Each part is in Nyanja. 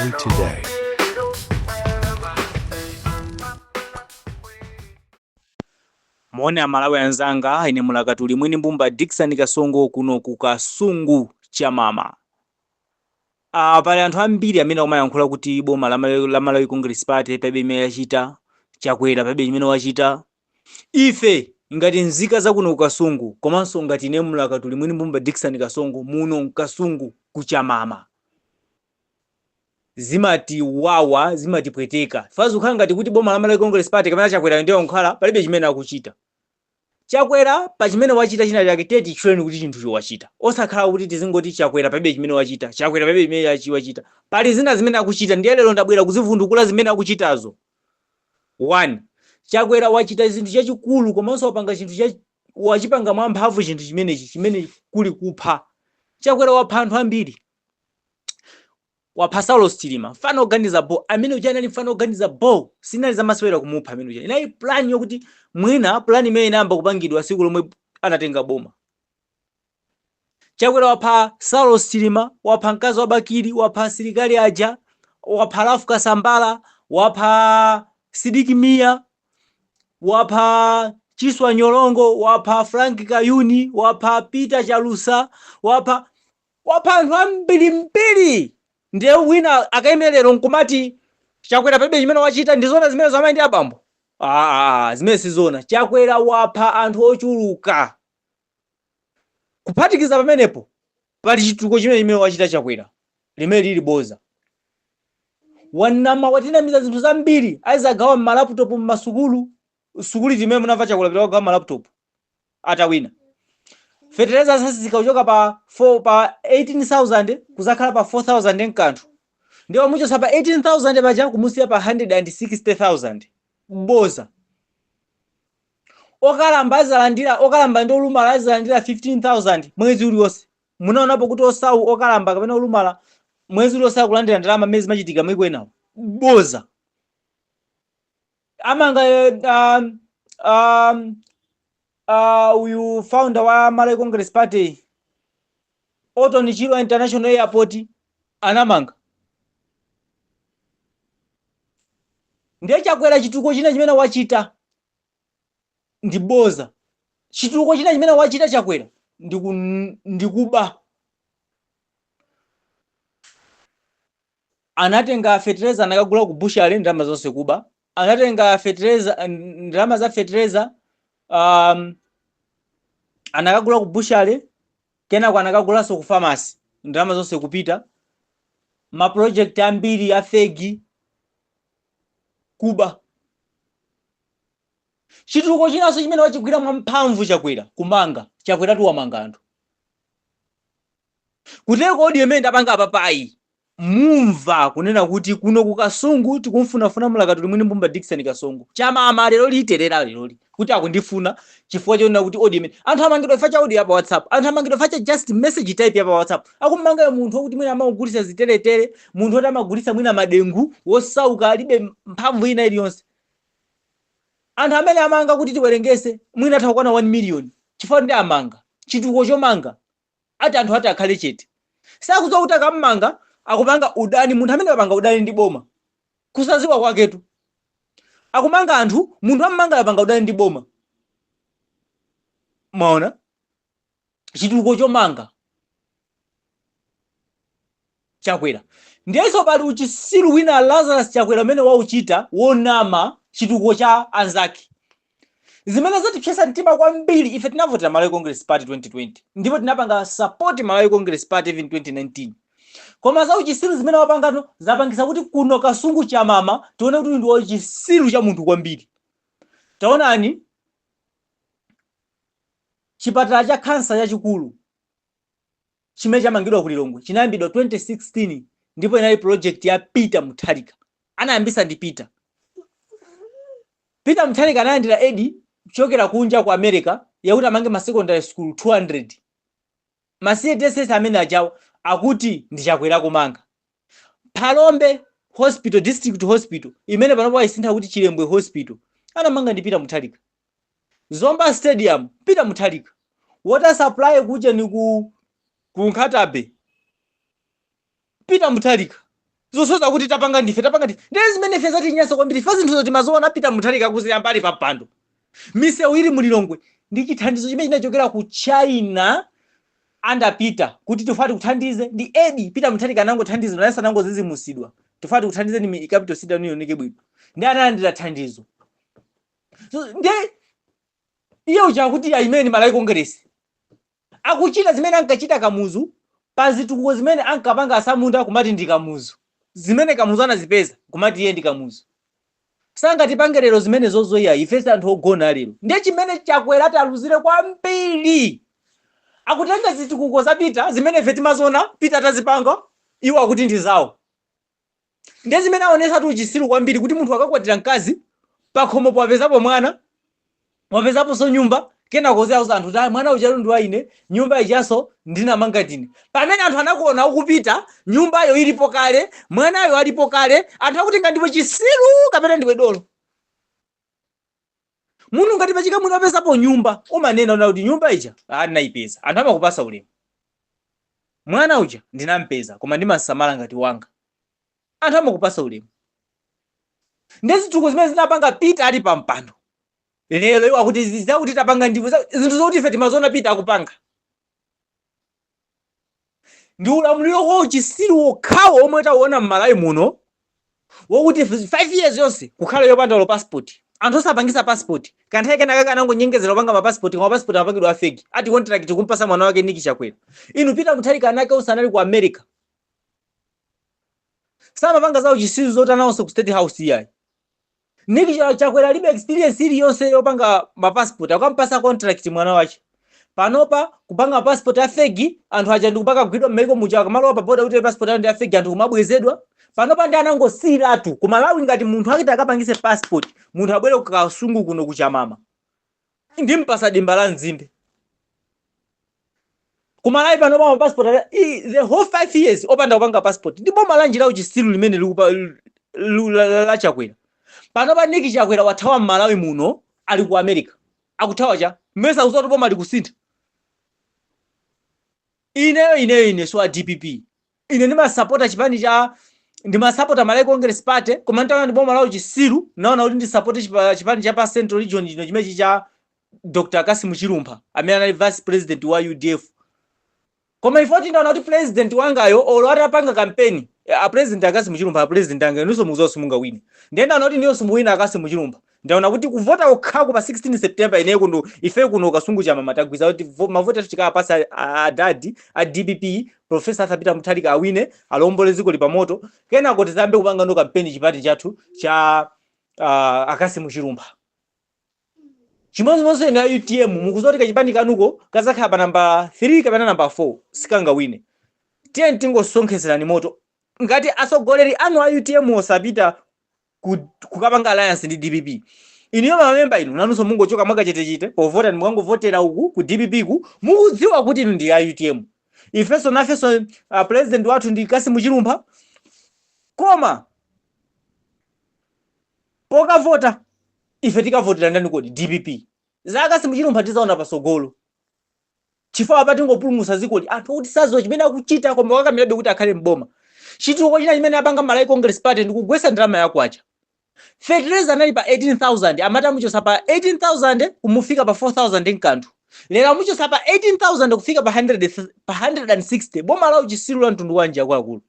Malawi Today. Moni amalawi anzanga, ine mulakatuli mwini mbumba Dickson Kasongo kuno ku Kasungu Chamama. Ah, pali anthu ambiri amene akumayankhula kuti boma la Malawi Congress Party palibe imene yachita, Chakwera palibe chimene wachita. Ife ngati nzika za kuno ku Kasungu komanso ngati ine mlakatuli mwini mbumba Dickson Kasongo muno mKasungu ku Chamama zimatiwawa, zimatipweteka. Chifukwa zikukhala ngati kuti boma la Malawi Congress Party kapena Chakwera ndiye wangokhala palibe chimene akuchita. Chakwera pa chimene wachita china chake tiye titchuleni kuti chinthucho wachita. Osakhala kuti tizingoti Chakwera palibe chimene wachita, Chakwera palibe chimene wachita. Pali zina zimene akuchita ndiye lero ndabwera kuzivundukula zimene akuchitazo. 1, Chakwera wachita zinthu chachikulu komanso wapanga chinthu cha wachipanga mwamphamvu chinthu chimenechi chimene kuli kupha. Chakwera wapha anthu ambiri. Wapha Saulos Chilima, mfana oganiza bho. Amene uja anali mfana oganiza bho. Sinali zamasewera kumupha amene uja. Inali plan yokuti mwina plan imene inayamba kupangidwa siku lomwe anatenga boma. Chakwera wapha Saulos Chilima, wapha mkazi wa Bakili, wapha asilikali aja, wapha Ralph Kasambara, wapha Sidik Mia, wapha Chiswa Nyirongo, wapha Frank Kayuni, wapha Peter Chalusa, wapha anthu ambirimbiri. Ndiye wina akaime lero nkumati Chakwera palibe chimene wachita, ndi zoona zimenezo amayi ndi abambo? Ah, zimene sizoona. Chakwera wapha anthu ochuluka. Kuphatikiza pamenepo, pali chitukuko chimene chimene wachita Chakwera limene lili boza. Wanama, watinamiza zinthu zambiri. Azagawa malaptop mmasukulu. Sukulu iti imene munamva Chakwera pita kugawa malaptop atawina? Fetereza azatsika kuchoka pa 4 pa 18,000 kuzakhala pa 4,000 nkanthu. Ndiye wamuchosa pa 18,000 paja kumusiya pa 160,000. Boza. Okalamba azalandira, okalamba ndi olumala azalandira 15,000 mwezi uliwonse. Munaonapo kuti osau okalamba kapena olumala mwezi uliwonse akulandira ndalama mmene zimachitika maiko enawo? Boza. Amanga uyu founder wa Malawi Congress Party Orton Chirwa International Airport anamanga. Ndiye Chakwera chitukuko china chimene wachita ndi boza. Chitukuko china chimene wachita Chakwera ndikuba. Anatenga fetereza anakagula ku bushale, ndalama zonse kuba. Anatenga fetereza, ndalama za fetereza anakagula ku bushale, kenako anakagulanso ku pharmacy, ndalama zonse kupita. Ma project ambiri a fegi kuba. Chitukuko chinanso chimene wachigwira mwamphamvu Chakwera, kumanga. Chakweratu wamanga anthu. Kuteko audio imene ndapanga apapayi mumva kunena kuti kuno ku Kasungu tikumfunafuna mlakatuli mwini mbumba Dickson Kasongo. Chamama lero literera leroli kuti akundifuna chifukwa chonena kuti audio imene anthu amangidwa chifukwa cha audio ya pa WhatsApp. Anthu amangidwa chifukwa cha just message type ya pa WhatsApp. Akummangayo munthu wokuti mwina amagulitsa ziteretere, munthu woti amagulitsa mwina madengu, wosauka alibe mphamvu ina iliyonse. Anthu amene amanga kuti tiwerengese mwina atha kukwana 1 million chifukwa ndi amanga. Chitukuko chomanga ati anthu ati akhale chete. Sakudziwa kuti akammanga akupanga udani, munthu amene wapanga udani ndi boma. Kusadziwa kwaketu. Akumanga anthu, munthu ammanga apanga udani ndi boma. Mwaona? Chitukuko chomanga Chakwera. Ndiyenso pali uchisiru wina Lazarus Chakwera umene wauchita wonama chitukuko cha anzake. Zimene zatipsesa mtima kwambiri, ife tinavotera Malawi Congress Party 2020 ndipo tinapanga support Malawi Congress Party even 2019. Koma za uchisiru zimene wapangano zapangisa kuti kuno Kasungu Chamama tione kuti ndi wachisiru cha munthu kwambiri. Taonani chipatala cha khansa chachikulu chimene chamangidwa ku Lilongwe chinayambidwa 2016 ndipo inali project ya Peter Mutharika. Anayambisa ndi Peter. Peter Mutharika analandira aid kuchokera kunja ku America yakuti amange ma secondary school 200. Ma CDSS amene ajawo akuti ndi Chakwera kumanga. Phalombe Hospital, District Hospital imene panopo ayisintha kuti Chilembwe Hospital anamanga ndi Peter Mutharika. Zomba Stadium, Peter Mutharika. Water supply kuja ni ku Nkhata Bay, Peter Mutharika. Zonse zakuti tapanga ndife, tapanga ndife, ndiye zimene ife zatinyasa kwambiri. Ife zinthu timaziona Peter Mutharika akuziyamba ali pa mpando. Misewu ili mulilongwe ndi chithandizo chimene chinachokera ku China under Peter, kuti tifuna tikuthandize ndi aid. Peter Mutharika anangothandizidwa, nayenso anangozizimusidwa, tifuna tikuthandize ni capital city yanu ioneke bwino, ndi analandira thandizo. So, ndiye iye uja akuti ayimeni Malawi Congress akuchita zimene ankachita Kamuzu pa zitukuko zimene ankapanga asamunda, kumati ndi Kamuzu, zimene Kamuzu anazipeza kumati iye ndi Kamuzu. Sangatipange lero zimene zozoya, ifense anthu ogona lero. Ndiye chimene Chakwera taluzire kwambiri, akutenga zitukuko za Peter zimene ife timaziona Peter atazipanga, iwo akuti ndi zawo. Ndiye zimene aonesa uchisiru kwambiri, kuti munthu akakwatira mkazi, pakhomopo wapezapo mwana, wapezaponso nyumba, kenako uzauza anthu kuti, "Ah, mwana uja ndi wa ine, nyumba ijaso ndinamanga ndine," pamene anthu anakuona ukupita, nyumbayo ilipo kale, mwanayo alipo kale. Anthu akuti ndiwe chisiru kapena ndiwe dolo. Munthu ngati pachika mwina wapezapo nyumba, umanena una kuti nyumba ija, ah, ndinayipeza, anthu amakupasa ulemu. Mwana uja ndinampeza, koma ndimasamala ngati wanga, anthu amakupasa ulemu. Ndi zitukuko zimene zinapanga Peter ali pa mpando, lero iwo akuti zakuti tapanga ndipo zinthu zokuti ife timaziona Peter akupanga. Ndi ulamuliro wa uchisiru wokhawo omwe tauona m'Malawi muno, wokuti 5 years yonse kukhala yopanda lo passport, anthu osapangisa passport. Kanthawi kenaka kanangonyengezera kupanga mapassport, koma passport amapangidwa a fake, ati contract kumpasa mwana wake Nick Chakwera. Inu, Peter Mutharika anake usanali ku America, samapanga za uchisiru zoti anawonso ku State House iyayi. Nick Chakwera alibe experience iliyonse yopanga mapassport, akampasa contract mwana wache. Panopa kupanga passport a fake, anthu aja ndikupaka kugwidwa m'maiko muja, akamalowa pa boda kuti passport yawo ndi a fake, anthu kumabwezedwa. Panopa ndi anangosiyiratu ku Malawi. Ngati munthu akiti akapangise passport, munthu abwere ku Kasungu kuno kuchamama, ndimpasa dimba la nzimbe. Ku Malawi panopa mapassport the whole 5 years opanda kupanga passport. Ndi boma lanji la uchisiru limene likupa la Chakwera? Panopa Nick Chakwera wathawa m'Malawi muno, ali ku America. Akuthawa cha mmene sakudziwa kuti boma likusintha. Ineyo ine so a DPP, ine ndimasapota chipani cha, ndimasapota Malawi Congress Party, koma nditaona ndi boma la uchisiru, naona kuti ndisapote chipani cha pa Central Region chino chimechi cha Dr. Kasimu Chilumpha, amene anali vice president wa UDF. Koma ifo tinaona kuti president wangayo olo atapanga kampeni, a president a Kasimu Chilumpha, a president anga, inunso mukudziwa simungawine. Ndiye ndaona kuti niyo simuwina a Kasimu Chilumpha. Ndaona kuti kuvota kokhako pa 16 September, ineyo kuno, ife kuno Kasungu chamama tagwiza kuti mavoti athu tikawapasa adadi a DPP, Professor Arthur Peter Mutharika awine, alombole dziko lipamoto. Kenako tizambe kupanga ndo kampeni chipani chathu cha a Kasimu Chilumpha. Chimodzimodzi ine a UTM, mukudziwa kuti kachipani kanuko kazakhala pa namba 3 kapena namba 4, sikangawine. Tiye tingosonkhezerani moto. Ngati atsogoleri anu a UTM osapita kukapanga alliance ndi DPP, inuyo mamemba inu nanunso mungochoka mwakachetechete povota, mukangovotera uku ku DPP ku, mukudziwa kuti inu ndi a UTM. Ifenso nafenso president wathu ndi Kasimu Chilumpha, koma pokavota ife tikavotera ndani kodi? DPP. Za Kasimu Chilumpha tizaona pasogolo, chifukwa apa tingopulumutsa dzikoli. Anthu okuti sadziwa chimene akuchita, koma wakamirabe kuti akhale mboma. Chitukuko china chimene apanga Malawi Congress Party ndikugwetsa ndalama yakwacha. Fertilizer anali pa 18,000, amati amuchosa pa 18,000 kumufika pa 4,000 nkanthu. Lero amuchosa pa 18,000 kufika pa 100, pa 160. Boma la uchisiru la mtundu wanji, akuluakulu?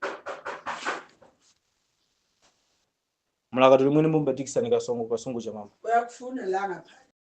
Mlakatuli mwini mbumba Dickson Kasongo, Kasungu chamama. Uyakufuna la ngaphandle.